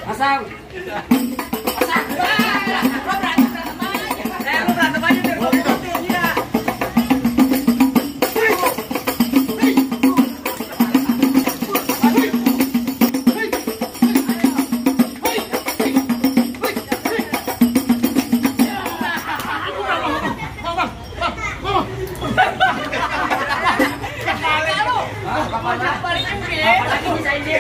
Pasang. Pasang. Lo berantem aja. Lo berantem aja biar gue putusin ya. Apalagi bisa ini.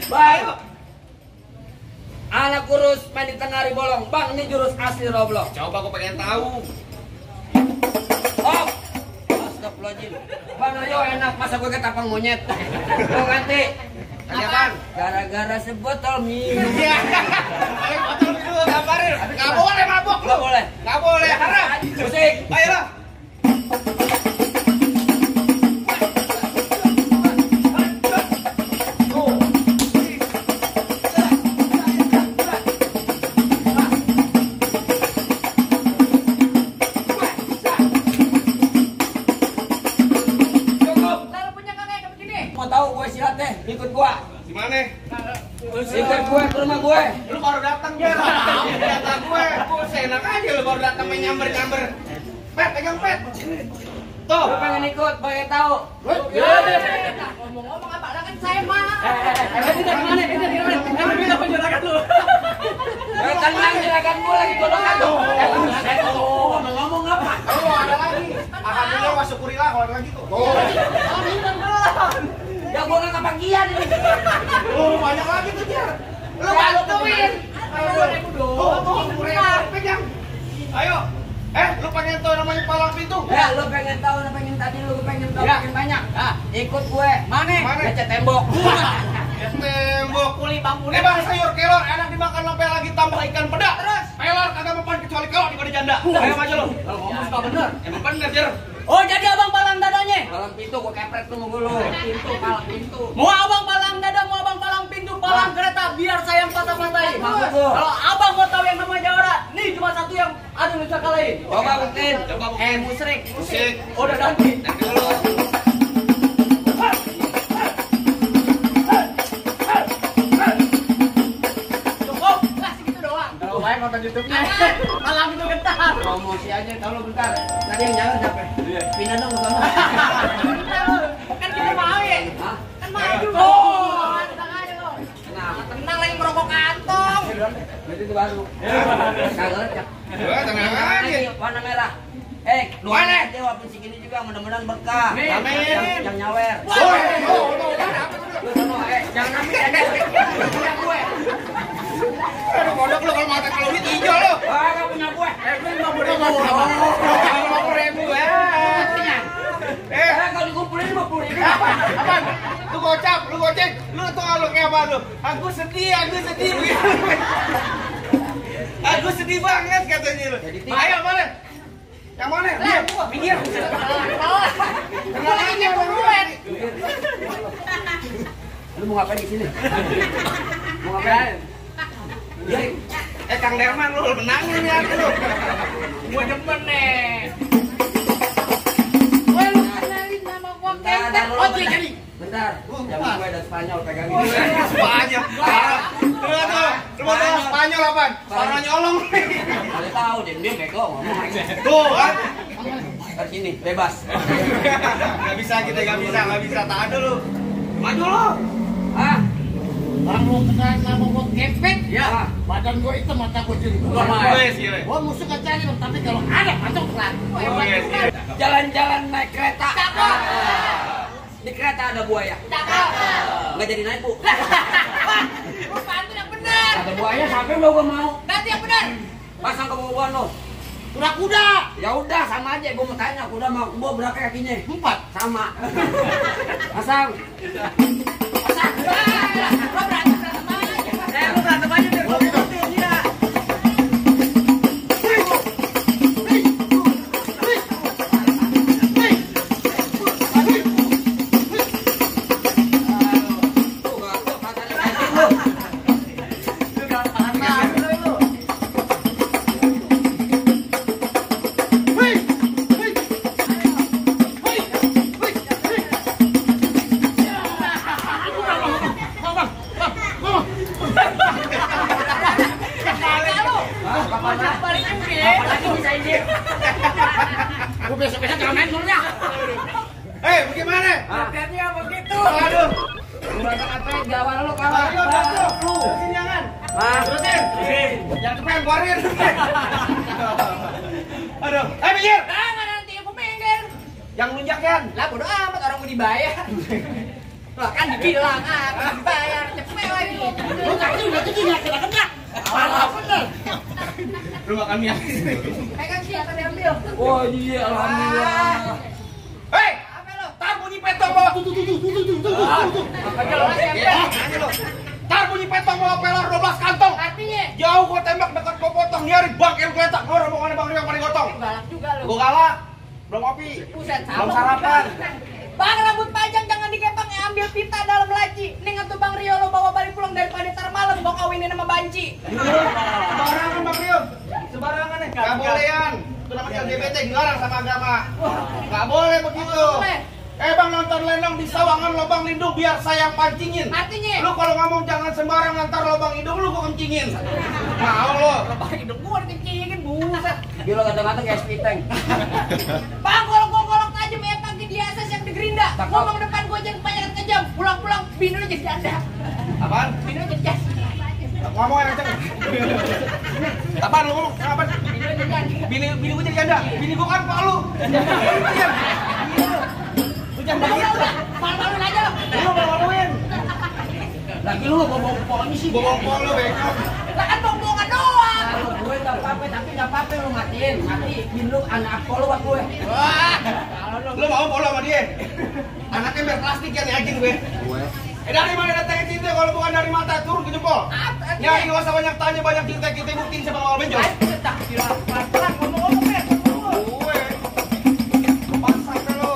Baik. Anak kurus main di tengah hari bolong. Bang, ini jurus asli Roblox. Coba aku pengen tahu. Oh, astagfirullahaladzim. Bang, ayo enak. Masa gue ketapang monyet. Gue ngerti. Apaan? Gara-gara sebotol minum. Iya. Ayo botol minum gambarin. Nggak boleh mabok lu. Nggak boleh. Nggak boleh. Karena Musik. ayolah. Mau tahu gue silat deh, ikut gua. Di mana? Ikut gue ke rumah gue. Lu baru datang ya. Datang gue. Enak aja lu baru datang main nyamber-nyamber. Pet, pegang pet. Tuh. Lu pengen ikut, pengen tahu. Ngomong-ngomong apa? Kan saya mah. Ini dari mana? Ini dari mana? Ini bisa penjelakan lu. Tenang, jelakan gue lagi godokan tuh. Ngomong apa? Oh, ada lagi. Alhamdulillah wa syukurillah kalau ada lagi tuh. Ya gue nggak kebagian ini. Oh, banyak lagi tuh, Jar. Lu Ya, lu bantuin. temuin. Tuh, pegang. Ayo. Lu pengen tahu namanya palang pintu? Ya, lu pengen tahu, pengen tadi lu pengen tahu Ya. makin banyak. Ikut gue. Mana? Ngecat tembok. Tembok. Kuli bangku. Bang, sayur kelor enak dimakan sampai lagi tambah ikan peda. Terus, pelor kagak mempan kecuali kelor di janda. Ayo maju lu. Kalau ngomong suka bener. Emang bener, Jar. Oh, jadi abang palang dadanya. Palang pintu gue kepret lu mau lu. Pintu, palang pintu. Mau abang palang dada, mau abang palang pintu, palang kereta, biar saya yang patah-patahin. Maksud lu? Kalau abang mau tahu yang namanya jawara, nih cuma satu yang ada bisa kalahin. Coba buktiin. Coba buktiin. Musrik. Musik. Udah ganti. Nanti dulu. Cukup, lah segitu doang. Kalau baik nonton YouTube-nya. Palang itu gentar. Promosi aja kalau bentar. Tadi yang jangan siapa? Pindah dong ke sana. Kan kita mau ya. Hah? Kan maju. Oh, tenang aja lo. Kenapa? Tenang lagi merokok kantong. Berarti itu baru. Kagak lecak. Tenang aja. Warna merah. Lu Mana? nanti walaupun segini juga mudah-mudahan berkah. Amin. Yang nyawer. Lu sono, jangan ambil punya gue. Aduh, kodok lu kalau mata kalau duit hijau lu. Gak punya gue. Gue 50.000 ya. Kalau dikumpulin 50.000. Apaan? Lu gocap, lu gocek, lu tuh lu kayak apa lu? Aku sedih. Aku sedih banget katanya lu. Ayo mana? Yang mana? Dia, pinggir. Tenang aja buruan. Lu mau ngapain di sini? Mau ngapain? Kang Derman lu menangin ya lu. Gua demen nih. Woi, lu kenalin nama gua Kenter. Oh, jadi. Bentar. Jangan gue ada Spanyol pegangin. Spanyol. Lu mau tahu Spanyol apaan? Suara nyolong. Kali tahu dia bego ngomong. Tuh kan. Dari sini bebas. Gak bisa kita gak bisa. Tahan dulu. Maju lu. Ah, Orang lu kenalin nama gua Kempet. ya. Badan gua itu mata gua jadi. Wes, gile. Gua musuh kecil tapi kalau ada masuk pelan. Jalan-jalan naik kereta. Cakep. Di kereta ada buaya. Cakep. Nggak jadi naik, Bu. Lu pantun yang benar. Ada buaya sampai lo gue mau. Ganti yang benar. Pasang kebobohan lo. Kuda-kuda. Ya udah sama aja, gue mau tanya kuda mau kebo berapa kakinya? 4. Sama. Pasang. Pasang. Lo berantem aja. Lu berantem aja biar gue putusin ya. keluarin. Aduh, minggir. Jangan nanti aku minggir. Yang lunjak kan? Lah bodo amat orang mau dibayar. Lah kan dibilang aku dibayar cepet lagi. Lu kan udah kena. Parah bener. Lu makan mie. Pegang siapa diambil? Oh iya, alhamdulillah. Hei, Apa lo? tar bunyi petong bawa. Apa jalan SMP? Tar bunyi petong bawa pelor 12 kantong. Artinya Jauh gua tembak dekat gua potong nyari bangkel geletak. Gua rombongan Bang Rio yang paling gotong. galak juga lo. Gua galak. Belum kopi. Buset, Belum sarapan. Bang, rambut panjang jangan dikepang, ambil pita dalam laci. Ning atuh Bang Rio lo bawa balik pulang daripada tar malam gua kawinin sama banci. Sembarangan Bang Rio. Sembarangan nih. Gak bolehan. Itu namanya LGBT, dilarang sama agama. Gak boleh begitu. Boleh. Bang nonton lenong di sawangan lubang lindung biar saya yang pancingin. Artinya Lu kalau ngomong jangan sembarangan ntar lubang hidung lu gua kencingin. Mau lu. Bang hidung gua dikencingin buset. Gila kata-kata kayak spiteng. Bang, kalau gua golok aja metang di asas yang di gerinda. Ngomong depan gua jangan kebanyakan kejam. Pulang-pulang bini lu jadi janda. Apaan? Bini lu jadi janda. Ngomong yang kenceng. Apaan lu ngomong? Apaan? Bini lu jadi janda. Bini gua jadi janda. Bini gua kan pak lu. Lu janda gitu. Malu-maluin aja lo. Lu malu-maluin. Lagi lu bobong-bobongnya sih. Bobong-bobong lu bego. Lah kan bohongan doang. Kalau gue nggak apa-apa, tapi nggak apa-apa lu matiin. Mati, lu anak Apollo buat gue. Wah. Lu mau polo sama dia? Anaknya biar plastik yang yakin gue. Dari mana datangnya cinta kalau bukan dari mata turun ke jempol? Nyari gak usah banyak tanya, banyak cerita, kita buktiin siapa mau benjol. Tak kira pelan-pelan ngomong-ngomong ya. Gue pas sampai lo.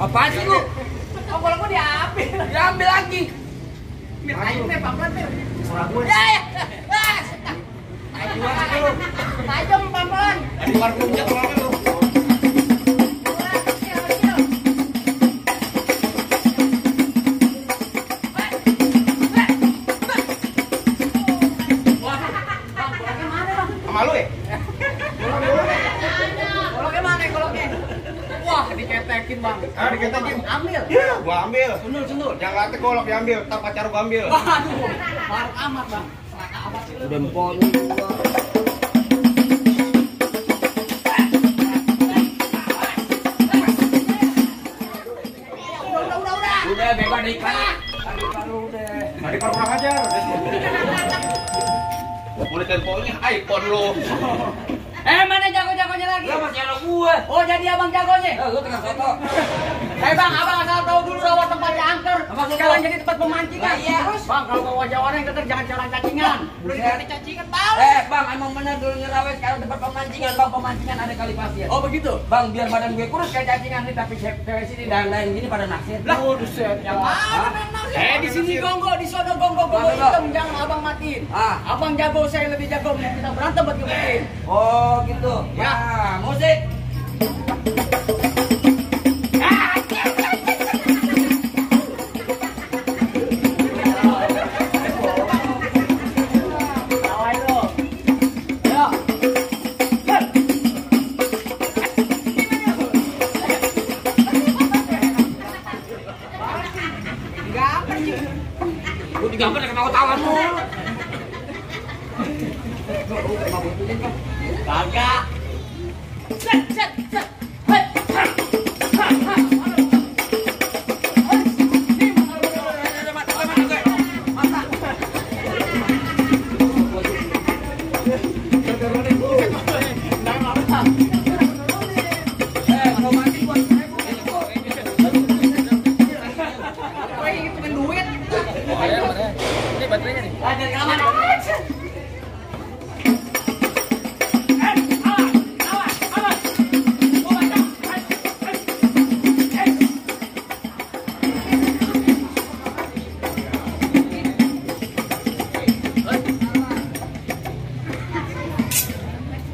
Apaan sih lu? Oh, kalau gua diambil. Diambil lagi. Mir ayo nih, pelan-pelan Mir. Surat gue. Ya ya. Tajam pelan-pelan. Di luar puncak kemarin lu. Sama lu ya? Goloknya mana goloknya? Wah, diketekin Bang. Ah, diketekin. Ambil. Iya, gua ambil. Sundul. Yang kata golok diambil, tak pacar gua ambil. Waduh, maruk amat Bang. Selaka amat sih lu. Dempolnya gua. Udah. Udah bebas dari iklan. Udah. Tadi kurang ajar. Boleh teleponnya iPhone lu. Mana jago-jagonya lagi? Lah masih ada gue. Oh, jadi abang jagonya? Lu kena soto. Bang, abang asal tahu dulu bahwa tempatnya angker. Apa soto? Sekarang jadi tempat pemancingan. Lah, iya. Terus, Bang, kalau mau wajah orang yang dekat jangan jalan cacingan. Udah dikasih cacingan, tahu? Bang, emang bener dulu ngerawet sekarang tempat pemancingan. Bang, pemancingan ada kali pasir. Oh, begitu? Bang, biar badan gue kurus kayak cacingan nih, tapi cewek sini dan lain gini pada naksir. Lah, buset. Yang mana memang? Di sini gongo, di sono gongo Mana, hitam, jangan abang matiin. Abang jago, saya lebih jago. Kita berantem buat ngebutin. Oh, gitu. Ya. Musik. Lu digambar kena ketawa lu. Kagak. Set, set, set. Hei.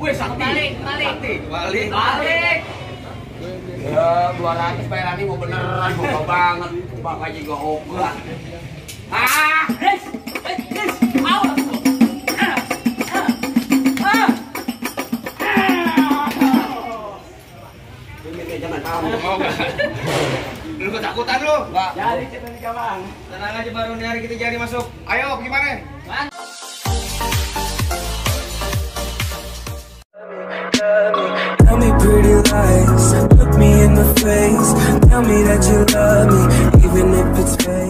Weh, sakti. Balik. Ya 200 bayaran ini mau beneran, mau banget. Bakal juga ogah. Mau. Jangan tahu. Mau enggak? Lu ketakutan lu? Enggak. Jadi kita nikah bang. Tenang aja, baru nih hari kita jadi masuk. Ayo, gimana? Tell me pretty lies, look me in the face. Tell me that you love me, even if it's fake.